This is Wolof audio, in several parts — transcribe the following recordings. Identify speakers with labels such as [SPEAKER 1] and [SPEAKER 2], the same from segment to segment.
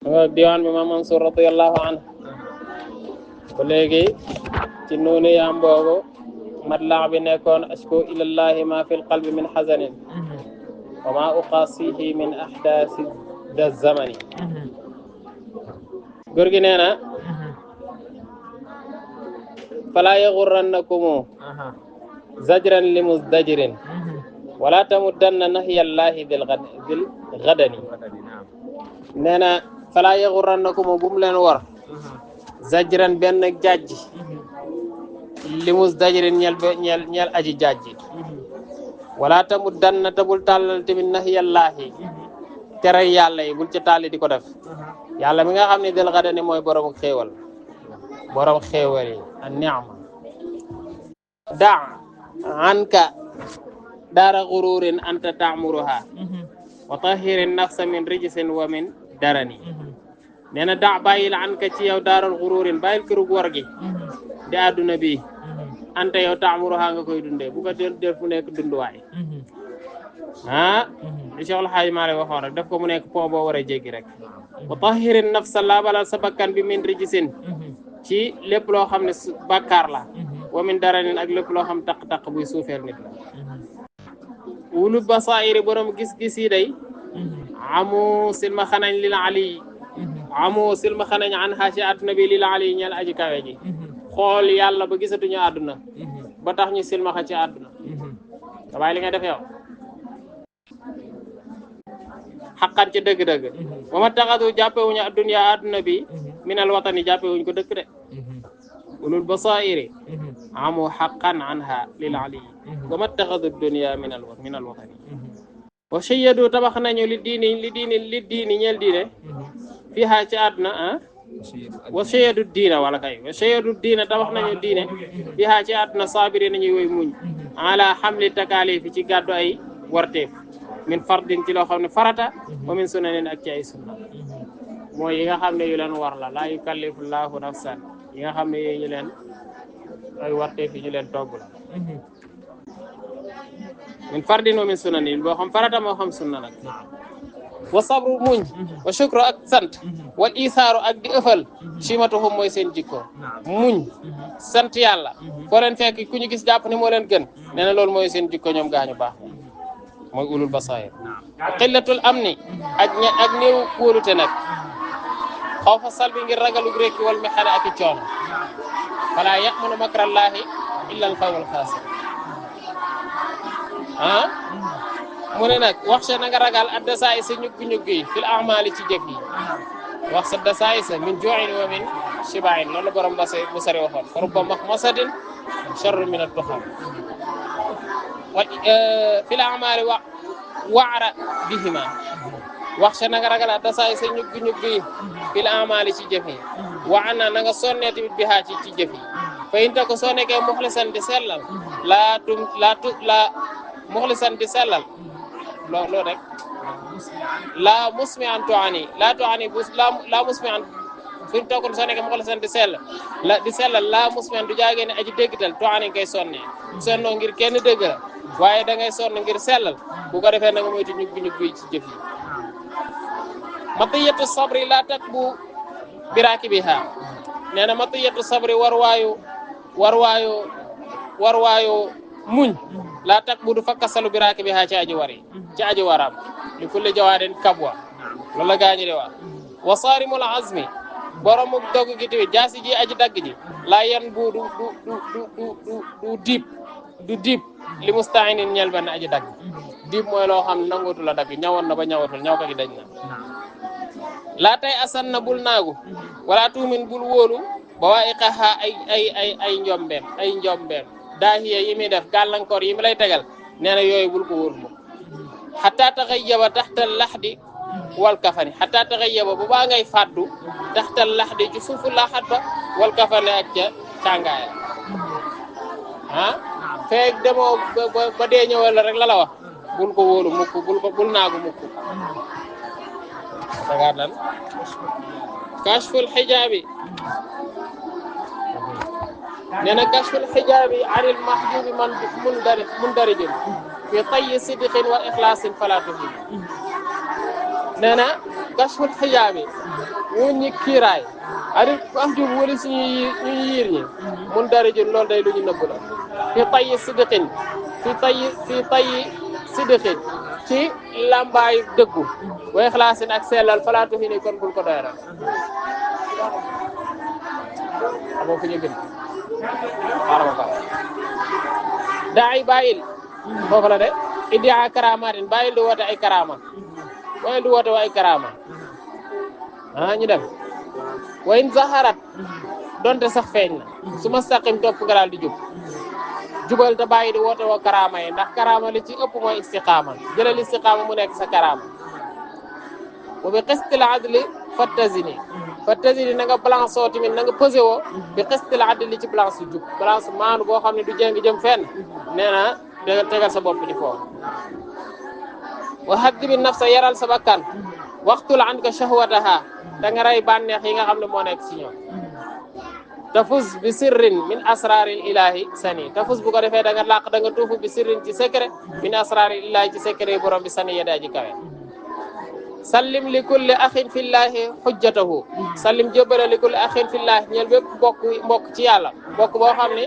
[SPEAKER 1] diwaan bi Maam Mansuur radiyallahu anhu ba léegi ci noonu yaam boobu madlax bi nekkoon ashku ilallahi ma fil qalbi min hazanin wa ma uqasihi min ahdaasi da zamani góor gi nee na fala yaghurrannakum zajran li muzdajrin wala tamuddanna nahyallahi bil ghadani nee na fala yaghurrannakum bu mu leen war zajran benn jajji li muzdajrin ñel aji jajji wala tamuddanna tabul tàllal tamit nahyallahi tere yàlla yi bul ci tàlli di ko def yàlla mi nga xam ne del ghadani mooy borom xéewal yi an ni'ma da' anka daara gururin anta ta'muruha wa tahirin nafsa min rijsin wa min darani nee na da' bàyyil anka ci yow daaral gururin bàyyil kërug war gi di àdduna bi anta yow ta'muruha nga koy dundee bu ko def mu nekk dunduwaay li Cheikh El Hadji Malick waxoon rek def ko mu nekk pont boo war a jéggi rek wa tahirin nafsa laabalal sa bakkan bi min rijsin ci lépp loo xam ne bàkkaar la wa min daranin ak lépp loo xam taq-taq buy suufeel nit la wulu basairi borom gis-gis yi day amu silma xanañ lil ali amu silma xanañ an hashi àdduna bi lil ali ñeel aji kawe ji xool yàlla ba gisatuñu àdduna ba tax ñu silmaxa ci àdduna nga bàyyi li nga def yow xaqan ci dëgg-dëgg ba ma taxatu jàppewuñu adduna àdduna bi minal watani jàppewuñ ko dëkk de ulul basairi amu xaqan anha lil ali wa ma taxadu dunya minal watani wa shayyadu tabax nañu li diini ñeel diine fiha ci àdduna wa shayyadu diina wala kay wa shayyadu diina tabax nañu diine fiha ci àdduna sabiri nañuy woy muñ ala hamli takalifi ci gàddu ay warteef min fardin ci loo xam ne farata wa min sunanin ak ci ay sunna mooy yi nga xam ne yu leen war la laa yukallifu llahu nafsan yi nga xam ne yooyu ñu leen ay warteef yi ñu leen togg la min fardin wa min sunanin boo xam farata moo xam sunna nag wa sabru muñ wa shukru ak sant wal isaaru ak di ëffal chimatuhum mooy seen jikko muñ sant yàlla foo leen fekk ku ñu gis jàpp ne moo leen gën nee na loolu mooy seen jikko ñoom gaañu baax mooy ulul basair qillatul amni ak néew wóolute nag xaw fa salbi ngir ragalug rekki wal mi xane ak i coono fala ya'manu makrallahi illa al qawmul khasir mu ne nag wax sa na nga ragal adda saay sa ñuggi-ñuggi yi fil a'mali ci jëf yi wax sa da saay sa min ju'in wa min shibain loolu borom ba bu sari waxoon fa rubba mahmasatin sharrun min ad-dukham fil a'mali wa'ra bihima wax sa na nga ragal adda saay sa ñuggi-ñuggi yi fil a'mali ci jëf yi wa ana na nga sonnee tamit bi haa ci jëf yi fa inta ko soo nekkee mukhlisan di sellal la mukhlisan di sellal loolu rek la musmi'an tu'ani la musmi'an fi mu tokkon soo nekkee mukhlisan di sellal la musmi'an du jaagee ne aji déggtal tu'ani ngay sonnoo ngir kenn dégg la waaye da ngay sonn ngir sellal bu ko defee na nga moytu ñuggi ci jëf yi matiyatu sabri la takbu birakibiha nee na matiyatu sabri warwaayu muñ la takbu du fakkasalu birakibiha ci aji waram li kulli jawaadin kabwa loolu la gaañu de wax wasaarimul azmi boromu dogu gi tamit jaasi ji aji dagg ji la yan bu du diib li musta'inin ñel benn aji dagg diib mooy loo xam ne nangootu la dagg ñawoon na ba ñawatul ñaw ko gi dañ na laa tay asan na bul naagu wala tuumin bul wóolu ba waa iqaha ay njombeem daahiya yi muy def gàllankoor yi mu lay tegal nee na yooyu bul ko wóolu moom xataa taxayyaba taxtal laxdi wal kafani xataa taxayyaba bu baa ngay fàddu taxtal laxdi ci suufu laxat ba wal kafani ak ca càngaaya feeg demoo ba dee ñëwal la rek la wax bul ko wóolu mukk bul naagu mukk dagaat lan kashful xijaabi nee na kashful xijaabi anil mahjubi man mundarijin fi tayyi sidqin wa ikhlasin fala tuhim nee na kashful xijaabi wuññi kiiraay ari am jub wala suñu yiir ñi mun dara jun loolu day lu ñu nëbb la fi tayyi sidqin fi tayyi sidqin ci lambaay dëggu wa ixlaasin ak sellal falaatu fi ni kon bul ko doyral amoo fi ñu bind xarama daay bàyyil foofu la de idia karamatin bàyyil di woote ay karama bàyyil di woote wa ay karama ñu dem wa in zaharat donte sax feeñ na su ma saqim topp nga daal di jubal te bàyyi di woote wa karama yi ndax karama li ci ëpp mooy istiqaama jëlal istiqaama mu nekk sa karama wa bi qistil adli fattazini na nga balance oo tamit na nga pesé woo bi qistil adli ci balance jub balance maanu boo xam ne du jéng jëm fenn nee na tegal sa bopp di foofu wa haddibi nafsa yaral sa bakkan waxtul anka shahwataha da nga rey bànneex yi nga xam ne moo nekk si ñoom tafus bi sirrin min asraril ilahi sani tafus bu ko defee da nga làq da nga tuufu bi sirrin ci secret min asraril ilahi ci secret yi borom bi sani yedaa ji kawe sallim li kulli axin fillahi xujjatahu sallim jébbale li kulli axin fillahi ñeel bépp mbokk ci yàlla mbokk boo xam ne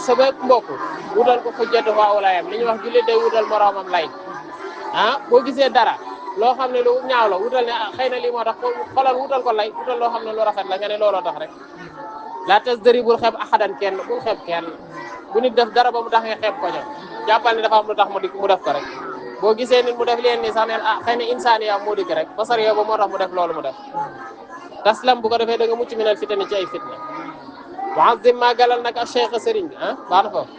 [SPEAKER 1] sa bépp mbokk wutal ko xujjatahu awlayam li ñuy wax jullit day wutal moroomam lay boo gisee dara loo xam ne lu ñaaw la wutal ne xëy na lii moo tax xoolal wutal ko lay wutal loo xam ne lu rafet la nga ne looloo tax rek la tasdari bul xeeb axadan kenn bul xeeb kenn bu nit def dara ba mu tax nga xeeb ko ñoom jàppal ne dafa am lu tax mu def ko rek boo gisee nit mu def leen ni sax neen xëy na insaani yaa moo dikk rek basar yoo ba moo tax mu def loolu mu def taslam bu ko defee da nga mucc minal fitani ci ay fitna wa azim màggalal nag ak cheikh sëriñ bi baax na foofu